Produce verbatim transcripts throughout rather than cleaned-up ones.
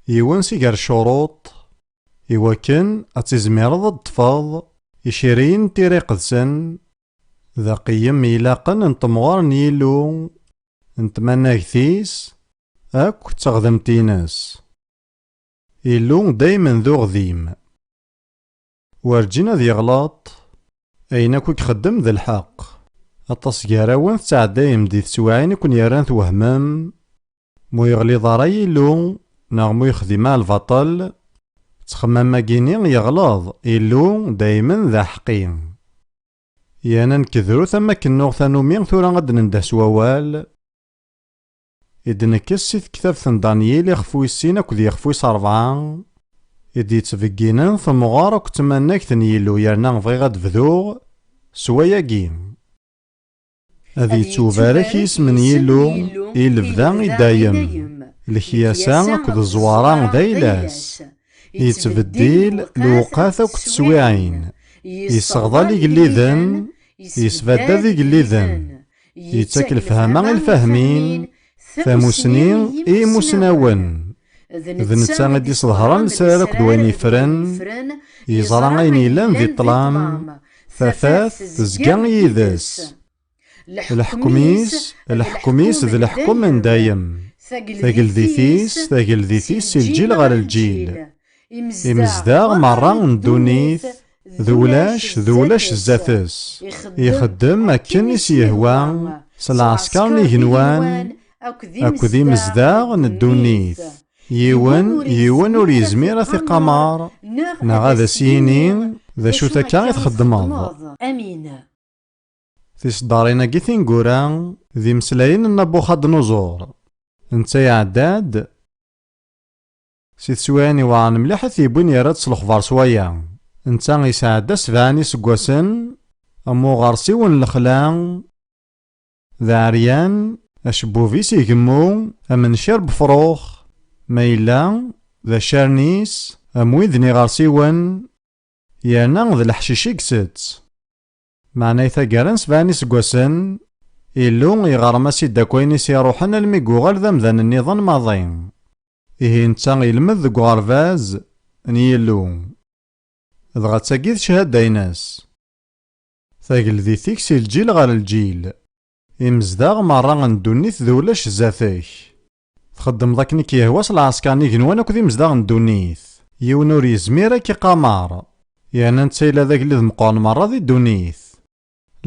yiwen si gar ccuruṭ, iwakken ad tizmireḍ ad d-ṭṭfeḍ iciriyen n Tira Iqedsen, d aqeyyem ilaqen n temɣer n Yillu, n tmanagt-is, akk d teɣdemt-ines. Illu daymen d uɣdim. Werǧin ad yeɣleṭ, ayen akk i ixeddem d lḥeqq. Aṭas gar-awen tettɛeddayem di teswiɛin i ken-yerran twehmem, mu yeɣliḍ ara Yillu, neɣ mu yexdim-a lbaṭel, ttxemmam-agi-ni yeɣleḍ, Illu daymen d aḥeqqi. Yerna nekk drut am akken nuɣ tanumi tura ad d-nendeh s wawal, i d-nekkes si tektabt n Danyil ixef wis sin akked yixef wis ṛebɛa, i d-yettbegginen temɣer akked tmanagt n Yillu, yerna bɣiɣ ad d-bduɣ s wayagi. Ad yettubarek yisem n Yillu, i lebda i dayem, lekyasa akked ẓẓwara d ayla-s. Yettbeddil lewqat akked teswiɛin. Yesseɣḍal igelliden, yesbadad igelliden. Yettak lefhama i lfahmin, tamusni i imusnawen. D netta i d-isḍehren lesrar akked wayen yeffren, yeẓra ayen yellan di ṭṭlam, tafat tezga yid-s. Leḥkem-is, leḥkem-is d leḥkem n dayem. Tageldit-is, tageldit-is si lǧil ɣer lǧil. Imezdaɣ merra n ddunit, d ulac, d ulac zdat-s. Ixeddem akken i s-yehwa, s lɛesker n igenwan, akked imezdaɣ n ddunit. Yiwen, yiwen ur yezmir ad t-iqamer, neɣ ad as-yini, d acu-t akka i txeddmeḍ? Tiseddarin-agi tineggura d imeslayen n Nabuxadnuẓur. Netta iɛedda-d si teswiɛin iweɛren mliḥ i t-yewwin yerra-d s lexbar s waya. Netta yesɛedda sebɛa n iseggasen am uɣersiw n lexla, d aɛeryan, acebbub-is igemmu am ncir n wefrux, ma yella d acarni-s am wid n iɣersiwen, yerna d leḥcic i isett. Meɛna i taggara n sebɛa n iseggasen, Illu iɣrem-as-id akk ayen i s-iruḥen almi yuɣal d amdan nniḍen maḍi. Ihi netta ilmed deg uɣerbaz n Yillu. Dɣa d tagi d cchada-ines. Tageldit-ik si lǧil ɣer lǧil. Imezdaɣ merra n ddunit d ulac zdat-k. Txeddmeḍ akken i k-yehwa s lɛesker n igenwan akked imezdaɣ n ddunit. Yiwen ur yezmir ad k-iqamer. Yerna netta yella d agellid meqqren merra di ddunit.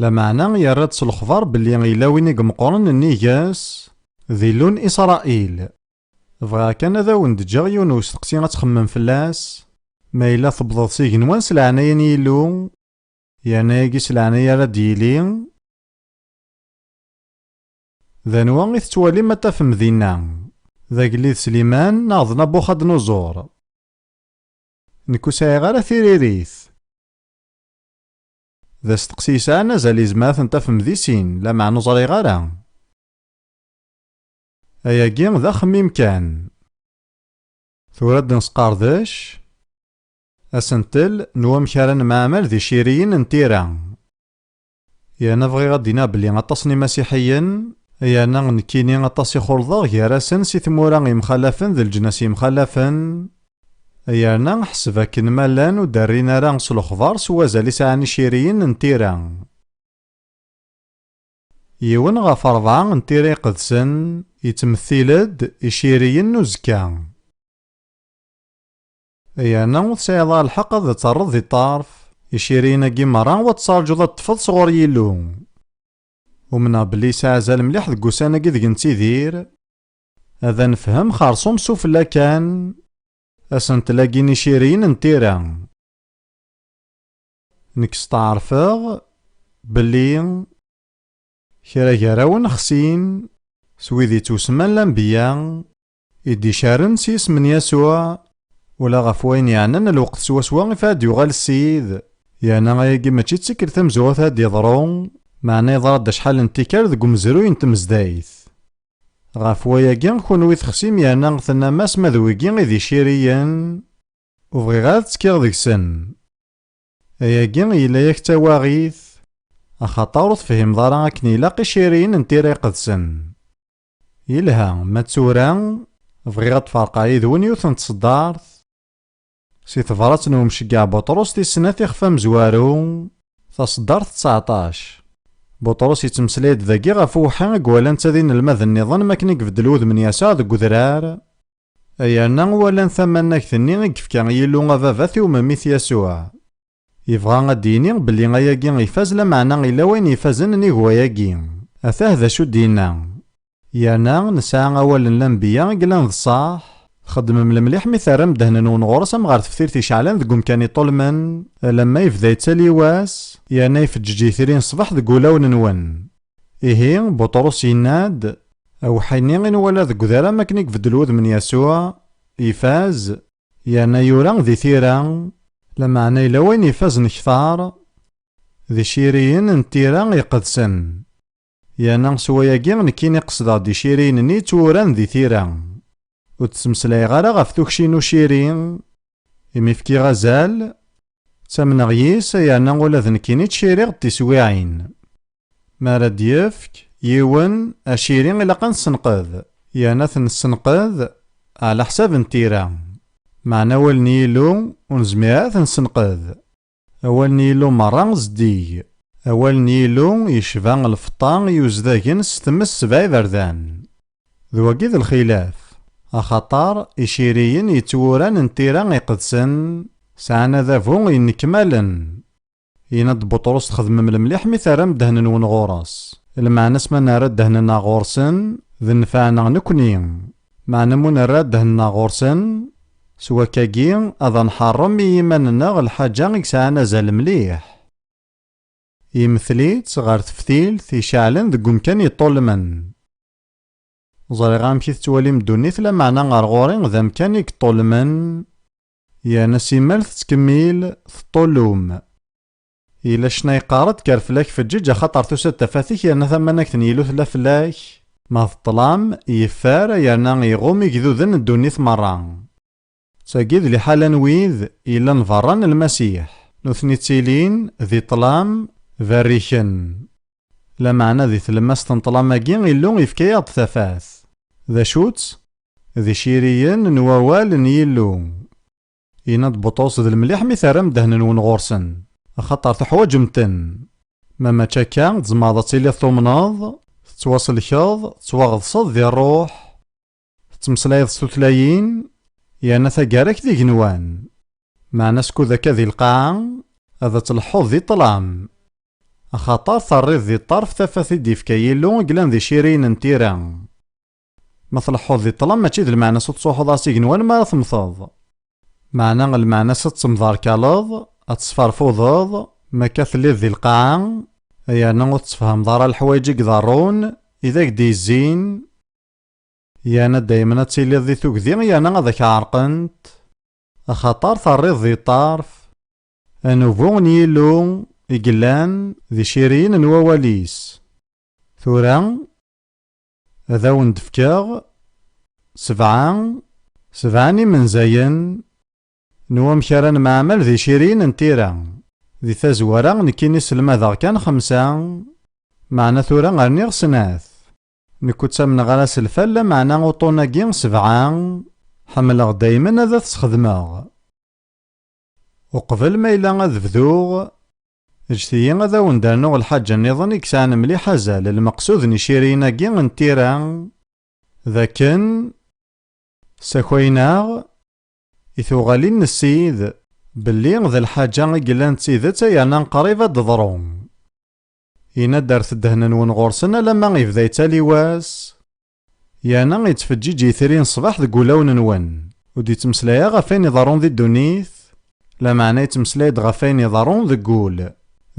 Lameɛna yerra-d s lexbar belli yella win i imeqqren nnig-s, d Illu n Isṛayil. Bɣiɣ kan ad awen-d-ǧǧeɣ yiwen n usteqsi ad txemmem fell-as, ma yella tewwḍeḍ s igenwan s leɛnaya n Yillu, yerna ayagi s leɛnaya ara d-yili, d anwa i tettwalim ad tafem dinna? D agellid Sliman neɣ d Nabuxadnuẓur? Nekk ur sɛiɣ ara tiririt. D asteqsi yesɛan azal, izmer ad ten-tafem di sin, lameɛna ur ẓriɣ ara. Ayagi d axemmim kan. Tura ad d-nesqerdec asentel n wamek ara nemɛamal d iciriyen n tira. Yerna bɣiɣ ad d-iniɣ belli aṭas n imasiḥiyen, yerna nekkini aṭas i xulḍeɣ gar-asen si tmura yemxalafen d leǧnas yemxalafen, yerna ḥseb akken ma llan ur d-rrin ara s lexbar s wazal i sɛan iciriyen n tira. Yiwen ɣef rebɛa n tira iqedsen yettmettil-d iciriyen n uzekka. Yerna ur tesɛiḍ ara lḥeqq ad terreḍ di ṭṭerf iciriyen-agi merra u ad tettraǧuḍ ad ṭṭfeḍ sɣur Yillu. Umneɣ belli yesɛa azal mliḥ deg ussan-agi deg nettidir. Ad nefhem xerṣum sufella kan asentel-agi n iciriyen n tira. Nekk steɛṛfeɣ belli kra gar-awen xsin s wid yettwasemman lanbeyya i d-icaren s yisem n Yasuɛ, ula ɣef wayen yeɛnan lweqt swaswa i ad d-yuɣal Ssid, yerna ayagi mačči d tikkelt tamezwarut ad d-yeḍru, meɛna yeḍra-d acḥal n tikkal deg umezruy n tmezdayt. Ɣef wayagi, kunwi texsim yerna tennam-as ma d wigi i d iciriyen, ur bɣiɣ ara ad ttekkiɣ deg-sen. Ayagi yella-yak d tawaɣit, axaṭer ur tefhimeḍ ara akken ilaq iciriyen n tira iqedsen. Yelha, ma d tura, Bɣiɣ ad d-ferqeɣ yid-wen yiwet n tṣeddart si tebrat n umceggeɛ Buṭrus tis snat, ixef amezwaru, taṣeddart tseɛṭac. Buṭrus yettmeslay-d dagi ɣef uwḥi i iwala netta d inelmaden nniḍen mi akken i ibeddel wudem n Yasuɛ deg udrar, yerna walan tamannagt-nni i yefka Yillu Ababat i umemmit Yasuɛ. Yebɣa ad d-yini belli ayagi ifaz, lameɛna yella wayen ifazen nnig wayagi. Atah d acu d-yenna: Yerna nesɛa awal n lanbeyya i yellan d ṣṣeḥ. Txeddmem lemliḥ mi terram ddehn-nwen ɣur-s am ɣer teftilt iceɛlen deg umkan iṭulmen, alamma yebda yettali wass, yerna ifeǧǧeǧ yitri n ṣṣbeḥ deg wulawen-nwen. Ihi, Buṭrus yenna-d: Awḥi-nni i nwala deg udrar am akken i ibeddel wudem n Yasuɛ, ifaz, yerna yura di tira, lameɛna yella wayen ifazen kter, d iciriyen n tira iqedsen. Yerna s wayagi nekkini qesdeɣ-d iciriyen-nni yettwuran di tira. Ur d-ttmeslayeɣ ara ɣef tukci n uciri, imi fkiɣ azal, ttamneɣ yis, yerna ula d nekkini ttciriɣ-d tiswiɛin. Mi ara d-yefk yiwen aciri, ilaq ad nessenqed, yerna ad t-nessenqed ɛla ḥsab n tira. Meɛna awal n Yillu ur nezmir ara ad t-nessenqed. Awal n Yillu merra zeddig. Awal n Yillu yecba lfeṭṭa i uzdagen s tmes sebɛa iberdan. D wagi d lxilaf, axaṭer iciriyen yettwuran n tira iqedsen sɛan adabu yennekmalen. Yenna-d Buṭrus: Txedmem lemliḥ mi terram ddehn-nwen ɣur-s. Lmeɛna-s ma nerra ddehn-nneɣ ɣur-sen, d nnfeɛ-nneɣ nekni. Meɛna mu nerra ddehn-nneɣ ɣur-sen, s wakkagi ad nḥeṛṛem i yiman-nneɣ lḥaǧa i yesɛan azal mliḥ. Yemtel-itt ɣer teftilt iceɛlen deg umkan yeṭṭulmen. Ẓriɣ amek i tettwalim ddunit, lameɛna ɣer ɣur-i d amkan i yeṭṭulmen, yerna simmal tettkemmil teṭṭullum. Yella ccna yeqqar-d: Kker fell-ak feǧǧeǧ, axaṭer tusa-d tafat-ik, yerna tamanagt n Yillu tella fell-ak. Ma d ṭṭlam, yeffer, yerna iɣum igduden n ddunit merra. D tagi d liḥala n wid yellan berra n Lmasiḥ. Nutni ttilin di ṭṭlam, berriken. Lameɛna di tlemmast n ṭṭlam-agi, Illu yefka-yaɣ-d tafat. D acu-tt? D iciriyen n wawal n Yillu. Yenna-d Buṭrus: D lemliḥ mi terram ddehn-nwen ɣur-sen, axaṭer tuḥwaǧem-ten. Ma mačči akka, tzemreḍ ad tiliḍ tumneḍ, tettwaselkeḍ, tettwaɣeḍseḍ di ṛṛuḥ, tettmeslayeḍ s tutlayin, yerna taggara-k d igenwan. Meɛna skud akka di lqaɛa, ad tleḥḥuḍ di ṭṭlam. Axaṭer terriḍ di ṭṭerf tafat i d-ifka Yillu i yellan d iciriyen n tira. Ma tleḥḥuḍ di ṭṭlam, mačči d lmeɛna-s ur tettruḥuḍ ara s igenwan mi ara temmteḍ. Meɛna lmeɛna-s ad temderkaleḍ, ad tesferfudeḍ, ma akka telliḍ di lqaɛa, yerna ur tettfehmeḍ ara leḥwayeǧ i iḍerrun, i d ak-d-yezzin, yerna daymen ad tiliḍ di tugdi yerna ad ak-ɛerqent, axaṭer terriḍ di ṭṭerf anubu n Yillu i yellan d iciriyen n wawal-is. Tura, ad awen-d-fkeɣ sebɛa, sebɛa n imenzayen n wamek ara nemɛamal d iciriyen n tira. Di tazwara, nekkini selmadeɣ kan xemsa, meɛna tura rniɣ snat. Nekk ur ttamneɣ ara s lfal, lameɛna uṭṭun-agi sebɛa, ḥemmleɣ daymen ad t-sxedmeɣ. Uqbel ma yella ad bduɣ, ǧǧet-iyi ad awen-d-rnuɣ lḥaǧa nniḍen i yesɛan mliḥ azal. Lmeqsud n iciriyen-agi n tira, d akken, ssakayen-aɣ i tuɣalin n Ssid, belli d lḥaǧa i yellan d tidet, yerna qrib ad d-teḍru. Yenna-d: Rret ddehn-nwen ɣur-sen alamma yebda yettali wass, yerna yettfeǧǧiǧ yitri n ṣṣbeḥ deg wulawen-nwen. Ur d-yettmeslay ara ɣef wayen iḍerrun di ddunit, lameɛna yettmeslay-d ɣef wayen iḍerrun deg wul.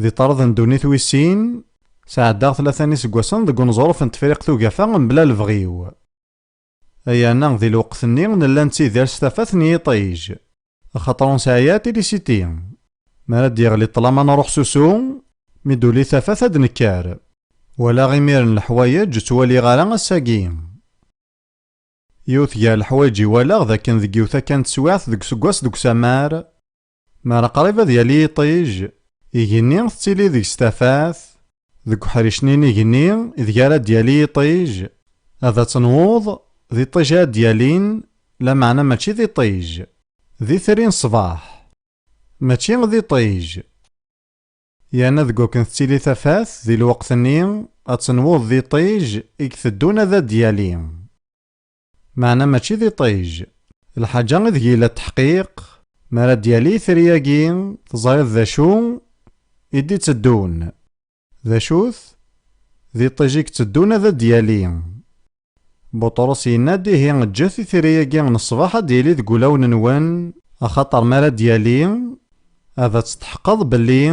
Di ṭṭrad n ddunit wis sin, sɛeddaɣ tlata n yiseggasen deg uneẓruf n Tefriqt Ugafa mebla lebɣi-w. Ay yerna di lweqt-nni nella nettidir s tafat n yiṭij, axaṭer ur nesɛi ara tilisiti. Mi ara d-yeɣli ṭṭlam ad nruḥ s usu, mi d-tuli tafat ad d-nekker. Walaɣ imiren leḥwayeǧ ur ttwaliɣ ara ass-agi. Yiwet gar leḥwayeǧ i walaɣ d akken deg yiwet akka n teswiɛt deg useggas deg usamar, mi ara qrib ad yali yiṭij, igenni tettili deg-s tafat, deg uḥric-nni n igenni ideg ara d-yali yiṭij, ad tenwuḍ D iṭij ad d-yalin, lameɛna mačči d iṭij. D itri n ṣṣbeḥ. Mačči d iṭij. Yerna deg wakken tettili tafat, di lweqt-nni, ad tenwuḍ d iṭij i iteddun ad d-yali. Meɛna mačči d iṭij. Lḥaǧa ideg yella tteḥqiq, mi ara d-yali itri-agi, teẓriḍ d acu i d-iteddun. D acu-t? D iṭij i iteddun ad d-yali. Buṭrus yenna-d, ihi ǧǧet itri-agi n ṣṣbeḥ ad d-yili deg wulawen-nwen, axaṭer mi ara d-yali, ad tsetḥqeḍ belli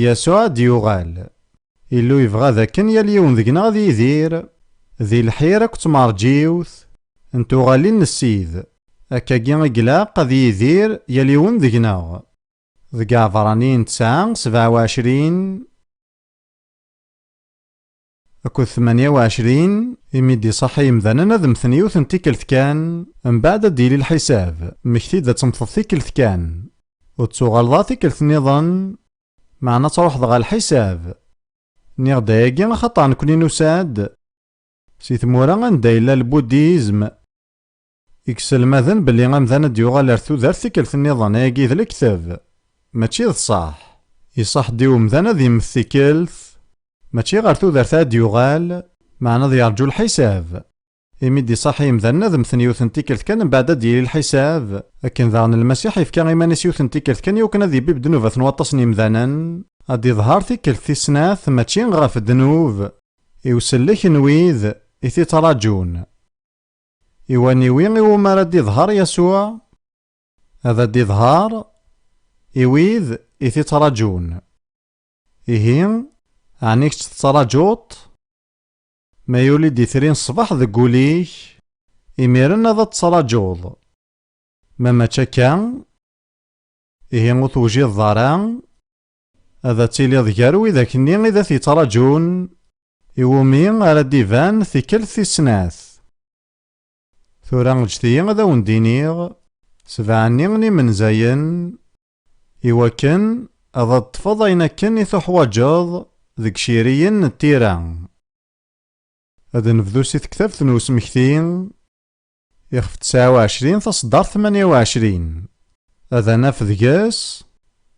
Yasuɛ ad d-yuɣal. Illu yebɣa d akken yal yiwen deg-neɣ ad yidir di lḥir akked tmerǧiwt n tuɣalin n Ssid. Akkagi i ilaq ad yidir yal yiwen deg-neɣ. Deg Iɛebṛaniyen tesɛa, sebɛa u ɛecrin akked tmanya u ɛecrin, imi d-iṣaḥ i yemdanen ad mmten yiwet n tikkelt kan, mbeɛd ad d-yili lḥisab, mmekti-d ad temmteḍ tikkelt kan. Ur d-tuɣaleḍ ara tikkelt nniḍen, meɛna ad truḥeḍ ɣer lḥisab. Nniɣ-d ayagi axaṭer nekni nusa-d si tmura anda yella lbudizm, i yesselmaden belli amdan ad d-yuɣal ar tudert tikkelt nniḍen, ayagi d lekdeb. Mačči d ṣṣeḥ. Iṣaḥ-d i umdan ad yemmet tikkelt, mačči ɣer tudert ad d-yuɣal, meɛna ad yerǧu lḥisab. Imi d-iṣaḥ i yemdanen ad mmten yiwet n tikkelt kan, mbeɛd ad d-yili lḥisab. Akken daɣen Lmasiḥ yefka iman-is yiwet n tikkelt kan i wakken ad ibibb ddnubat n waṭas n yemdanen, ad d-iḍher tikkelt tis snat mačči ɣef ddnub, i usellek n wid i t-ittraǧun. I waniwi iwumi ara d-iḍher Yasuɛ? Ad d-iḍher i wid i t-ittraǧun. Ihi, ɛni kečč tettraǧuḍ? Ma yuli-d itri n ṣṣbeḥ deg wul-ik, imiren ad tettraǧuḍ. Ma mačči akka, ihi ur tewjiḍeḍ ara ad tiliḍ gar widak-nni i d at-yettraǧun, iwumi ara d-iban tikkelt tis snat. Tura ǧǧet-iyi ad awen-d-iniɣ sebɛa-nni n imenzayen, iwakken ad d-teṭṭfeḍ ayen akken i tuḥwaǧeḍ deg iciriyen n tira. Ad nebdu si tektabt n usmekti, ixef tesɛa u ɛecrin, taṣeddart tmanya u ɛecrin. Ad naf deg-s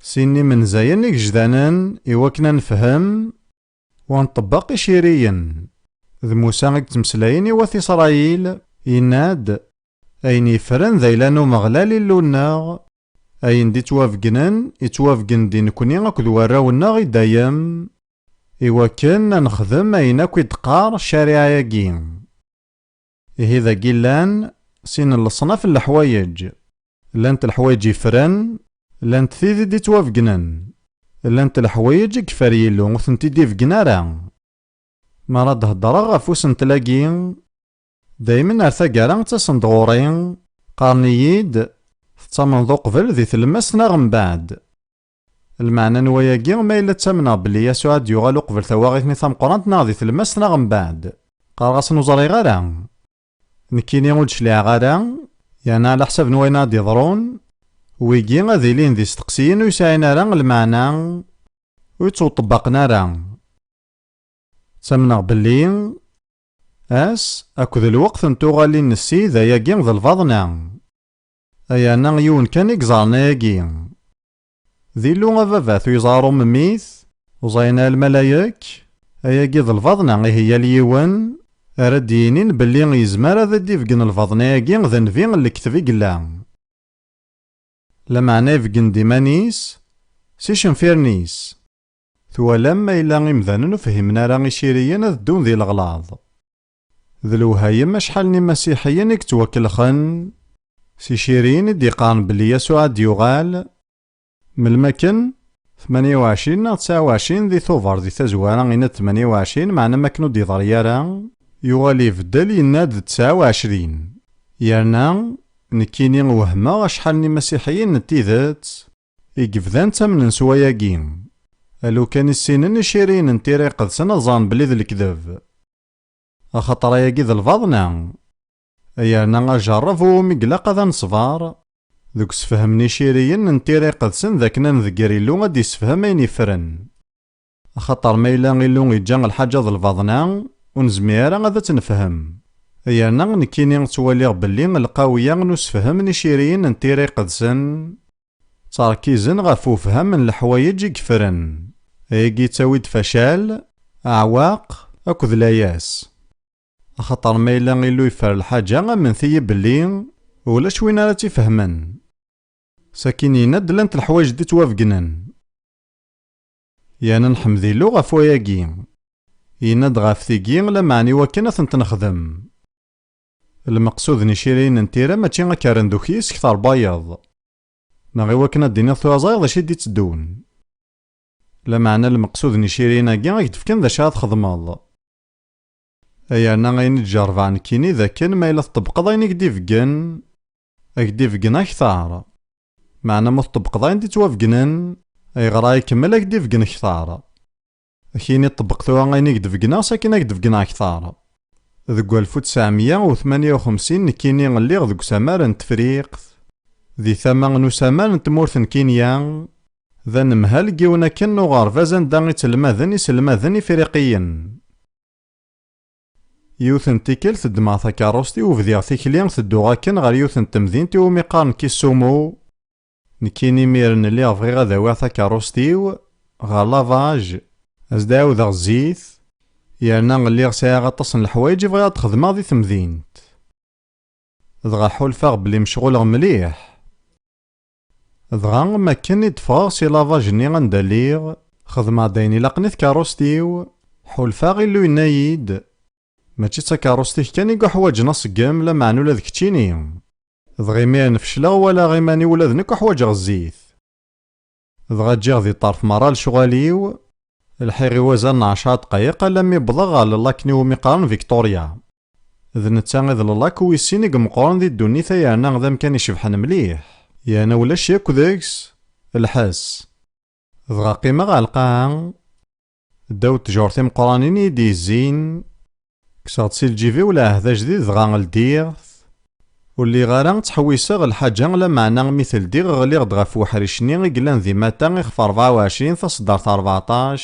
sin n imenzayen igejdanen iwakken ad nefhem u ad nṭebbeq iciriyen. D Musa i yettmeslayen i wat Isṛayil, yenna-d, ayen yeffren d ayla n Umeɣlal Illu-nneɣ, ayen d-ittwabegnen, ittwabgen-d i nekni akked warraw-nneɣ i dayem, iwakken ad nexdem ayen akk i d-teqqar ccariɛa-agi. Ihi dagi llan sin n leṣnaf n leḥwayeǧ. Llant leḥwayeǧ yeffren, llant tid i d-ittwabegnen. Llant leḥwayeǧ i yeffer Yillu, ur tent-id-ibeggen ara. Mi ara d-heddreɣ ɣef usentel-agi, daymen ar taggara ttasen-d ɣur-i, qqaren-iyi-d, tettamneḍ uqbel di tlemmast neɣ mbeɛd? Lmeɛna n wayagi, ma yella ttamneɣ belli Yasuɛ ad d-yuɣal uqbel tawaɣit-nni tameqqrant neɣ di tlemmast neɣ mbeɛd? Qqareɣ-asen ur ẓriɣ ara. Nekkini ur d-cliɛeɣ ara, yerna ɛla ḥsab n wayen ara d-iḍrun, wigi ad ilin d isteqsiyen ur yesɛin ara lmeɛna, ur yettwaṭebbaqen ara. Ttamneɣ belli ass akked lweqt n tuɣalin n Ssid ayagi d lbaḍna. Ayerna yiwen kan i yeẓran ayagi. D Illu a Baba-t ur yeẓra ara umemmit, ur ẓrin ara lmalayek, ayagi d lbaḍna, ihi yal yiwen ara d-yinin belli yezmer ad d-ibeggen lbaḍna-agi d nnbi n lekdeb i yella. Lameɛna ibeggen-d iman-is s icenfiren-is. Twalam ma yella imdanen ur fhimen ara iciriyen ad ddun di leɣlaḍ. D lewhayem acḥal n imasiḥiyen i yettwakelxen s iciriyen i d-iqqaren belli Yasuɛ ad d-yuɣal, melmi akken tmanya u ɛecrin neɣ tesɛa u ɛecrin di Tubeṛ di tazwara, yenna-d tmanya u ɛecrin, meɛna am akken ur d-yeḍri ara, yuɣal ibeddel, yenna-d d tesɛa u ɛecrin. Yerna nekkini wehmeɣ acḥal n imasiḥiyen n tidet i yebdan ttamnen s wayagi. A lukan i ssinen iciriyen n Tira Iqedsen ad ẓren belli d lekdeb. Axaṭer ayagi d lbaḍna. Yerna ajerreb umi ilaq ad neṣber deg usefhem n iciriyen n Tira Iqedsen d akken ad nedger Illu ad d-issefhem ayen yeffren. Axaṭer ma yella Illu iǧǧa lḥaǧa d lbaḍna, ur nezmir ara ad tt-nefhem. Yerna nekkini ttwaliɣ belli lqawya n usefhem n iciriyen n Tira Iqedsen ttṛekkizen ɣef ufham n leḥwayeǧ i yeffren. Ayagi yettawi-d facal, aɛwaq akked layas. Axaṭer ma yella Illu yeffer lḥaǧa, amnet-iyi belli ulac win ara tt-ifehmen. Sakin yenna-d llant leḥwayeǧ d-ittwabegnen. Yerna nḥemd Illu ɣef wayagi. Yenna-d ɣef tigi, lameɛna iwakken ad tent-nexdem. Lmeqsud n iciriyen n Tira mačči ad k-rren d ukyis kter n wayeḍ, neɣ iwakken ad d-tiniḍ tura ẓriɣ d acu i d-itteddun. Lameɛna lmeqsud n iciriyen-agi ad k-d-fken d acu ara txedmeḍ. Yerna ayen i d-jerrbeɣ nekkini d akken ma yella tṭebbqeḍ ayen i k-d-ibeggen, ad k-d-ibeggen akter. Meɛna ma ur tṭebbqeḍ ayen d-ittwabegnen, ayɣer ara ikemmel ad k-d-ibeggen kter? Ad k-yini ṭṭebbeq tura ayen i k-d-beggneɣ, sakin ad k-d-beggneɣ kter. Deg walef u tesɛemya u tmanya u xemsin nekkini lliɣ deg usamar n Tefriqt, di tama n usamar n tmurt n Kinya, d anemhal n yiwen akken n uɣerbaz anda i ttelmaden iselmaden ifriqiyen. Yiwet n tikkelt ddmeɣ takeṛṛust-iw, bdiɣ tikli tedduɣ akken ɣer yiwet n temdint iwumi qqaren Kisumu. Nekkini imiren lliɣ bɣiɣ ad awiɣ takeṛṛust-iw ɣer lavage, ad s-d-ɛawdeɣ zzit, yerna lliɣ sɛiɣ aṭas n leḥwayeǧ i bɣiɣ ad xedmeɣ di temdint. Dɣa ḥulfaɣ belli mecɣuleɣ mliḥ. Dɣa, mi akken i d-ffɣeɣ si lavage-nni anda lliɣ, xedmeɣ-d ayen ilaqen i tkeṛṛust-iw, ḥulfaɣ Illu yenna-yi-d: "Mačči d takeṛṛust-ik kan i yuḥwaǧen aṣeggem, lameɛna ula d keččini." Dɣa imiren fecleɣ, walaɣ iman-iw ula d nekk uḥwaǧeɣ zzit. Dɣa ǧǧiɣ di ṭṭerf merra lecɣal-iw, lḥiɣ i wazal n ɛecra dqayeq alammi wwḍeɣ ɣer llak-nni iwumi qqaren Victoria. D netta i d llak wis sin i imeqqren di ddunit-a, yerna d amkan icebḥen mliḥ, yerna ulac yakk deg-s lḥess. Dɣa qqimeɣ ɣer lqaɛa, ddaw ttjur timeqqranin i yi-d-yezzin, kkseɣ-d si lǧib-iw lɛehd ajdid dɣa ldiɣ-t. Ur lliɣ ara ttḥewwiseɣ lḥaǧa, lameɛna mi t-ldiɣ ɣliɣ-d ɣef weḥric-nni i yellan di Mata ixef rebɛa u ɛecrin taṣeddart rbeɛṭac,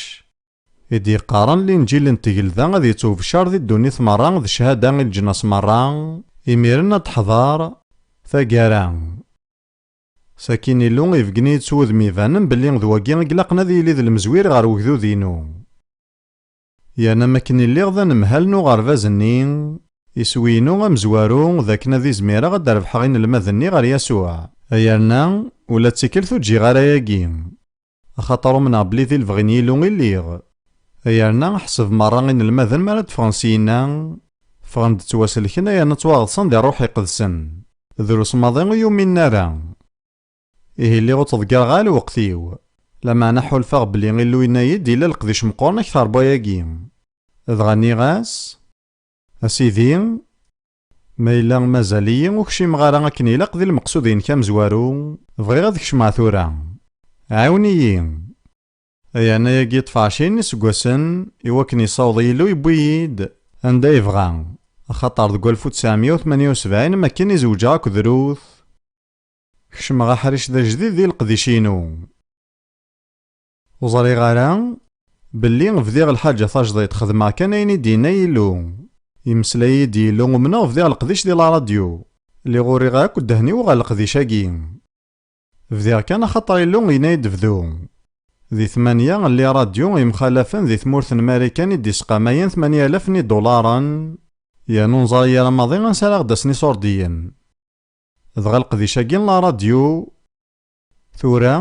i d-yeqqaren Linǧil n tgelda ad yettwebeccer di ddunit merra d cchada i leǧnas merra, imiren ad teḥḍer taggara. Sakin Illu ibeggen-iyi-d s wudem ibanen belli d wagi i ilaqen ad yili d lemzwir ɣer wegdud-inu. Yerna mi akken i lliɣ d anemhal n uɣerbaz-nni, iswi-inu amezwaru d akken ad izmireɣ ad d-rebḥeɣ inelmaden-nni ɣer Yasuɛ. Yerna ula d tikkelt ur ǧǧiɣ ara ayagi, axaṭer umneɣ belli di lebɣi n Yillu i lliɣ. Yerna ḥseb merra inelmaden mi ara d-ffɣen syenna, ffɣen-d ttwaselken yerna ttwaɣeḍsen di Ṛṛuḥ Iqedsen. Drus maḍi ur yuminen ara. Ihi lliɣ ur ttḍeggireɣ ara lweqt-iw. Lameɛna ḥulfaɣ belli Illu yenna-yi-d yella leqdic meqqren akter n wayagi. Dɣa nniɣ-as: "A Sidi, ma yella mazal-iyi ur kcimeɣ ara akken ilaq di lmeqsud-inek amezwaru, bɣiɣ ad kecmeɣ tura. Ɛiwen-iyi." Yerna ayagi ṭṭfeɣ ɛecrin n iseggasen i wakken yessaweḍ Yillu yewwi-yi-d anda yebɣa, axaṭer deg walef u tesɛemya u tmanya u sebɛin mi akken i zewǧeɣ akked Ruth, kecmeɣ aḥric d ajdid di leqdic-inu. Ur ẓriɣ ara belli bdiɣ lḥaǧa tajdiṭ, xedmeɣ kan ayen i d-yenna Yillu. Yemmeslay-iyi-d Yillu, umneɣ, bdiɣ leqdic di la radio. Lliɣ uriɣ akk ddehn-iw ɣer leqdic-agi. Bdiɣ kan axaṭer Illu yenna-yi-d bdu. Di tmanya, lli radyu imxalafen di tmurt n Marikan i d-isqamayen tmanya alaf n idularen, yernu ur neẓri ara maḍi ansi ara ɣ-d-asen iṣurdiyen. Dɣa leqdic-agi n la radyu, tura,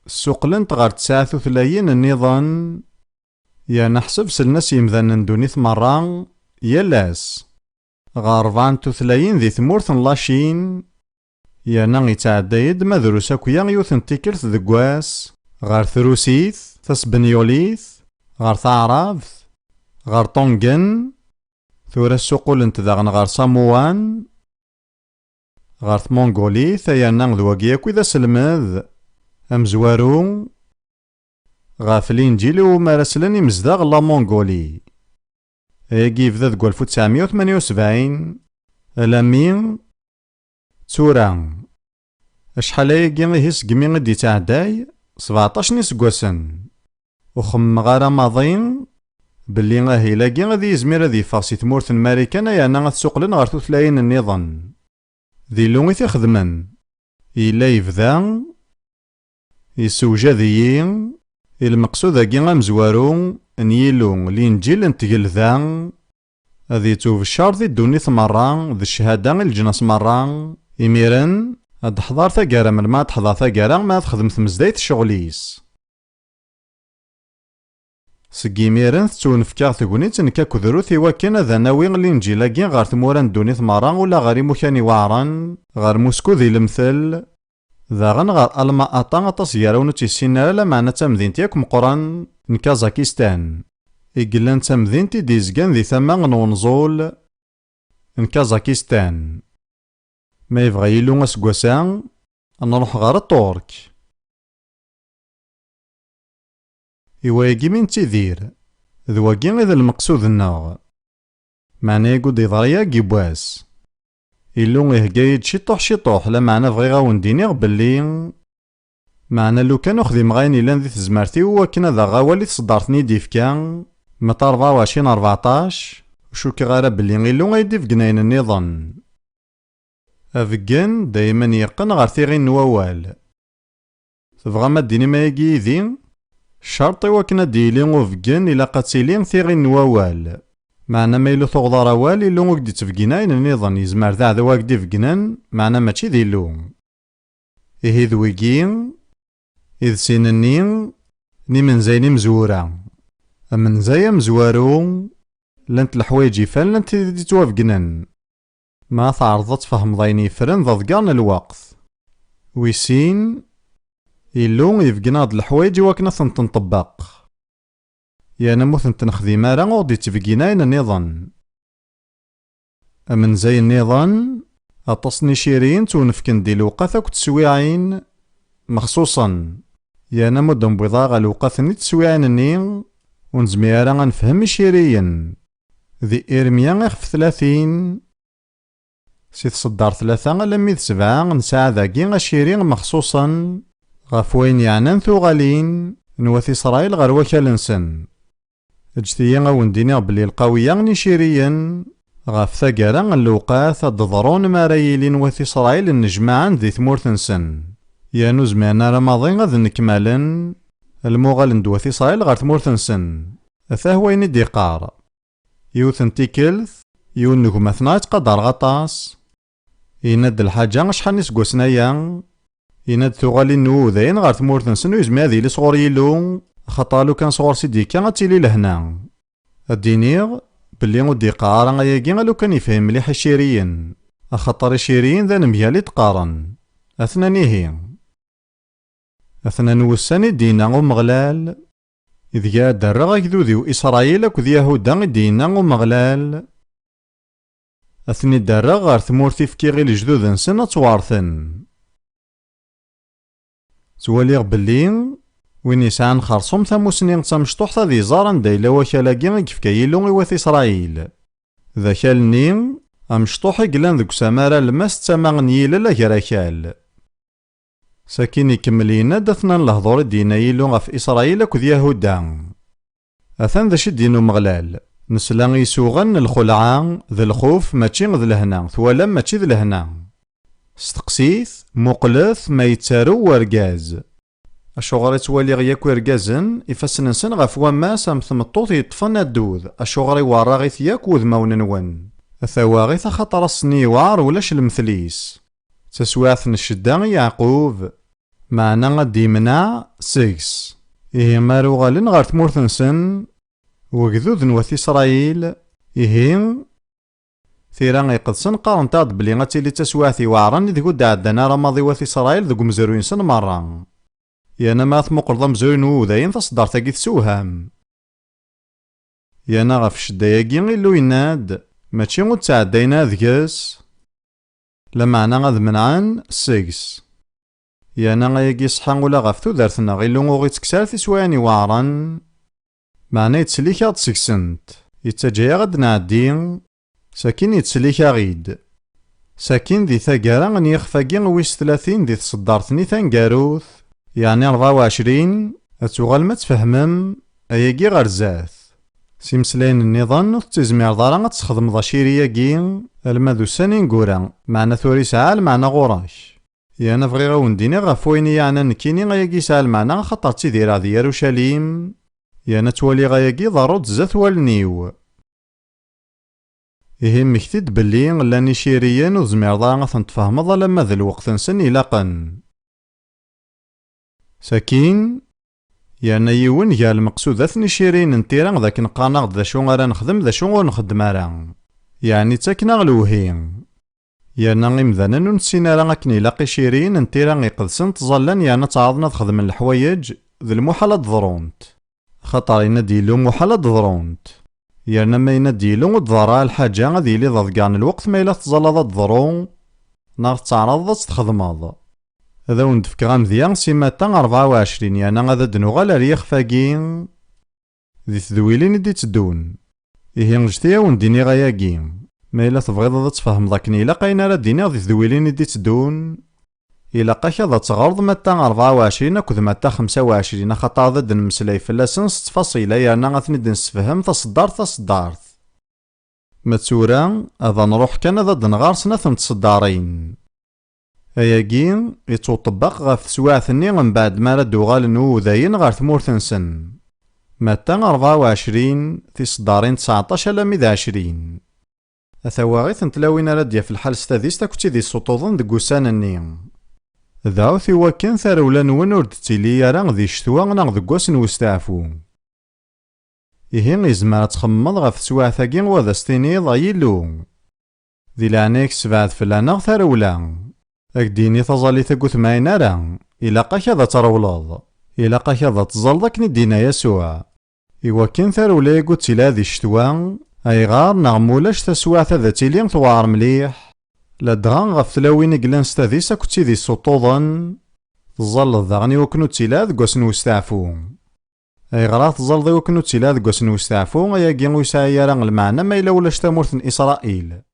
ssuqlent ɣer tesɛa tutlayin nniḍen, yerna ḥseb sellen-as yemdanen n ddunit merra, yal ass, ɣer rebɛa n tutlayin di tmurt n Lacin, yerna yettɛedday-d ma drus akya yiwet n tikkelt deg wass, ɣer trusit, tasbenyulit, ɣer taɛrabt, ɣer ṭungen, tura ssuqulent daɣen ɣer Samuwan, ɣer tmungulit, yerna d wagi akk i d aselmed amezwaru ɣef Linǧil iwumi ara slen imezdaɣ n la Mongolie. Ayagi yebda deg walef u tesɛemya u tmanya u sebɛin, alammi d tura. Acḥal ayagi ihi segmi i d-yettɛedday? Sbeɛṭac n iseggasen. Ur xemmemeɣ ara maḍi belli ahil-agi ad yizmir ad yeffeɣ si tmurt n Marikan, yerna ad t-suqlen ɣer tutlayin nniḍen. D Illu i t-ixedmen. Yella yebda, yessewjad-iyi i lmeqsud-agi amezwaru n Yillu, Linǧil n tgelda, ad yettubeccer di ddunit merra, d cchada i leǧnas merra. Imiren, ad d-teḥḍer taggara, melmi ad teḥḍer taggara, ma ad texdem tmezdayt ccɣel-is. Seg imiren, tettwenfek-aɣ tegnit nekk akked Ruth i wakken ad nawi Linǧil-agi ɣer tmura n ddunit merra, ula ɣer imukan iweɛren, ɣer Musku di lemtel, daɣen ɣer Alma-Ata, aṭas gar-awen ur tt-yessinen ara, lameɛna d tamdint yakk meqqren n Kazakistan, i yellan d tamdint i d-yezgan di tama n wenẓul n Kazakistan. Ma yebɣa Yillu aseggas-a, ad nruḥ ɣer Ṭṭurk. I wayagi mi nettidir, d wagi i d lmeqsud-nneɣ. Meɛna-yagi ur d-yeḍri ara deg yiwwas. Illu ihegga-yi-d ciṭuḥ ciṭuḥ, lameɛna bɣiɣ ad wen-d-iniɣ belli, meɛna lukan ur xdimeɣ ayen yellan di tezmert-iw wakken ad aɣeɣ awal i tṣeddart-nni i d-yefka, Matta rebɛa u ɛecrin rbeɛṭac, ur cukkeɣ ara belli Illu ay d-ibeggen ayen nniḍen. Abeggen daymen yeqqen ɣer tiɣin n wawal. Tebɣam ad d-tinim ayagi yid-i? Ccerṭ i wakken ad d-yili ubeggen ilaq ad tili tiɣin n wawal. Meɛna ma yella ur tuɣeḍ ara awal, Illu ur k-d-ittbeggin ayen nniḍen, yezmer d aɛdaw ad k-d-ibeggnen, meɛna mačči d Illu. Ihi d wigi i d sin-nni n imenzayen imezwura. Amenzay amezwaru, llant leḥwayeǧ yefran, llant tid i d-ittwabeggnen. Ma tɛerḍeḍ ad tfehmeḍ ayen yefren d aḍeggar n lweqt. Wis sin, Illu yebeggen-aɣ-d leḥwayeǧ i wakken ad tent-nṭebbeq. Yerna ma ur tent-nexdim ara, ur ɣ-d-ittbeggin ayen nniḍen. Amenzay nniḍen, aṭas n iciriyen ttwenfken-d di lewqat akked teswiɛin mexṣuṣen. Yerna ma ur d-newwiḍ ara ɣer lewqat-nni d teswiɛin-nni, ur nezmir ara ad nefhem iciriyen. Di Irmya ixef tlatin, si tṣeddart tlata alammi d sebɛa, nesɛa dagi aciri mexṣuṣen ɣef wayen yeɛnan tuɣalin n wat Isṛayil ɣer wakal-nsen. Ǧǧet-iyi ad wen-d-iniɣ belli lqawiya n iciriyen ɣef taggara n lewqat ad d-ḍrun mi ara yilin wat Isṛayil nnejmaɛen di tmurt-nsen, yernu ur zmiren ara maḍi ad nnekmalen lmuɣal n wat Isṛayil ɣer tmurt-nsen. Atah wayen i d-iqqar. Yiwet n tikkelt, yiwen n gma-tneɣ i ttqadareɣ aṭas, yenna-d lḥaǧa acḥal n iseggasen aya, yenna-d tuɣalin n wudayen ɣer tmurt-nsen ur yezmir ad yili sɣur Yillu, axaṭer lukan sɣur-s i d-yekka ad tili lehna. Ad d-iniɣ belli ur d-yeqqar ara ayagi a lukan yefhem mliḥ iciriyen, axaṭer iciriyen d anemgal i d-qqaren. Atnan ihi. Atnan wussan i d-yenna Umeɣlal, ideg ara d-rreɣ agdud-iw Isṛayil akked Yahuda, i d-yenna Umeɣlal, ad ten-id-rreɣ ɣer tmurt i fkiɣ i lejdud-nsen ad tt-weṛten. Ttwaliɣ belli win yesɛan xerṣum tamusni d tamecṭuḥt ad iẓer anda yella wakal-agi i yefka Yillu i wat Isṛayil. D akal-nni amecṭuḥ i yellan deg usamar almas d tama n yilel agerakal. Sakin ikemmel yenna-d atnan lehdur i d-yenna Yillu ɣef Isṛayil akked Yahuda. Atan d acu i d-yenna Umeɣlal. Nesla i isuɣan n lxelɛa, d lxuf, mačči d lehna, twalam mačči d lehna. Steqsit, muqlet ma yettaru wergaz. Acuɣer i ttwaliɣ yakk irgazen, ifassen-nsen ɣef wammas am tmeṭṭut yeṭṭfen addud, acuɣer i werraɣit yakk wudmawen-nwen? A tawaɣit axaṭer ass-nni yewɛer ulac lemtel-is. D taswiɛt n ccedda i Yeɛqub, meɛna ad d-yemneɛ seg-s. Ihi mi ara uɣalen ɣer tmurt-nsen, wegdud n wat Isṛayil, ihi, tira iqedsen qqarent-aɣ-d belli ad tili d taswiɛt iweɛren ideg ur d-ɛeddan ara maḍi wat Isṛayil deg umezruy-nsen merra. Yerna ma tmuqleḍ amezruy n wudayen, taṣeddart-agi tessewham. Yerna ɣef ccedda-agi Illu yenna-d, mačči ur ttɛeddayen ara deg-s, lameɛna ad menɛen seg-s. Yerna ayagi iṣeḥḥa ula ɣef tudert-nneɣ, Illu ur ɣ-ittekkes ara tiswiɛin iweɛren, meɛna yettsellik-aɣ-d seg-sent, yettaǧǧa-yaɣ ad d-nɛeddi, sakin yettsellik-aɣ-id. Sakin di taggara n yixef-agi wis tlatin di tṣeddart-nni taneggarut, yeɛni rebɛa u ɛecrin, ad tuɣalem ad tfehmem ayagi ɣer zdat. S imeslayen nniḍen, ur tettizmireḍ ara ad tesxedmeḍ aciri-agi alma d ussan ineggura, meɛna tura yesɛa lmeɛna ɣur-k. Yerna bɣiɣ ad wen-d-iniɣ ɣef wayen i yeɛnan nekkini, ayagi yesɛa lmeɛna axaṭer ttidireɣ di Yarucalim, yerna ttwaliɣ ayagi iḍerru-d zdat wallen-iw. Ihi mmekti-d belli llan iciriyen ur tezmireḍ ara ad ten-tfehmeḍ alamma d lweqt-nsen ilaqen. Sakin, yerna yiwen gar lmeqsudat n iciriyen n tira d akken qqaren-aɣ-d d acu ara nexdem d acu ur nxeddem ara. Yeɛni ttaken-aɣ lewhi. Yerna imdanen ur nessin ara akken ilaq iciriyen n tira iqedsen ttẓallan yerna ttɛaḍen ad xedmen leḥwayeǧ d lmuḥal ad d-ḍrunt. Axaṭer yenna-d Yillu muḥal ad d-ḍrunt. Yerna ma yenna-d Yillu ur d-ḍerru ara lḥaǧa, ad yili d aḍegger n lweqt ma yella tettẓallaḍ ad d-teḍru, neɣ tettɛaraḍeḍ ad tt-txedmeḍ. Ad awen-d-fkeɣ amedya si Matta rebɛa u ɛecrin, yerna ad d-nuɣal ar yixef-agi di tedwilin i d-itteddun. Ihi, ǧǧet-iyi ad awen-d-iniɣ ayagi. Ma yella tebɣiḍ ad tfehmeḍ akken ilaq ayen ara d-iniɣ di tedwilin i d-itteddun, ilaq-ak ad teɣreḍ Matta rebɛa u ɛecrin akked Matta xemsa u ɛecrin, axaṭer ad d-nemmeslay fell-asen s ttfaṣila, yerna ad ten-id-nessefhem taṣeddart taṣeddart. Ma d tura, ad nruḥ kan ad d-nɣer snat n tseddarin. Ayagi yettwaṭebbeq ɣef teswiɛt-nni mbeɛd mi ara d-uɣalen wudayen ɣer tmurt-nsen. Matta rebɛa u ɛecrin, tiseddarin tseɛṭac alammi d ɛecrin. A tawaɣit n tlawin ara d-yaf lḥal s tadist akked tid yessuṭṭuḍen deg ussan-nni. Dɛut i wakken tarewla-nwen ur d-tettili ara di ccetwa neɣ deg wass n westeɛfu. Ihi, yezmer ad txemmemeḍ ɣef teswiɛt-agi u ad as-tiniḍ: Ay Illu, di leɛnaya-k, ssebɛed fell-aneɣ tarewla. Ad k-d-yini taẓallit-agi ur temɛin ara, ilaq-ak ad trewleḍ, ilaq-ak ad teẓẓalleḍ akken i d-yenna Yasuɛ. Iwakken tarewla-agi ur ttili ara di ccetwa, ayɣer neɣ ma ulac taswiɛt ad tili tewɛer mliḥ, ladɣa ɣef tlawin i yellan s tadist akked tid yessuṭṭuḍen, teẓẓalleḍ daɣen iwakken ur ttili ara deg wass n westeɛfu. Ayɣer ara teẓẓalleḍ iwakken ur ttili ara deg wass n westeɛfu? Ayagi ur yesɛi ara lmeɛna ma yella ulac tamurt n Isṛayil.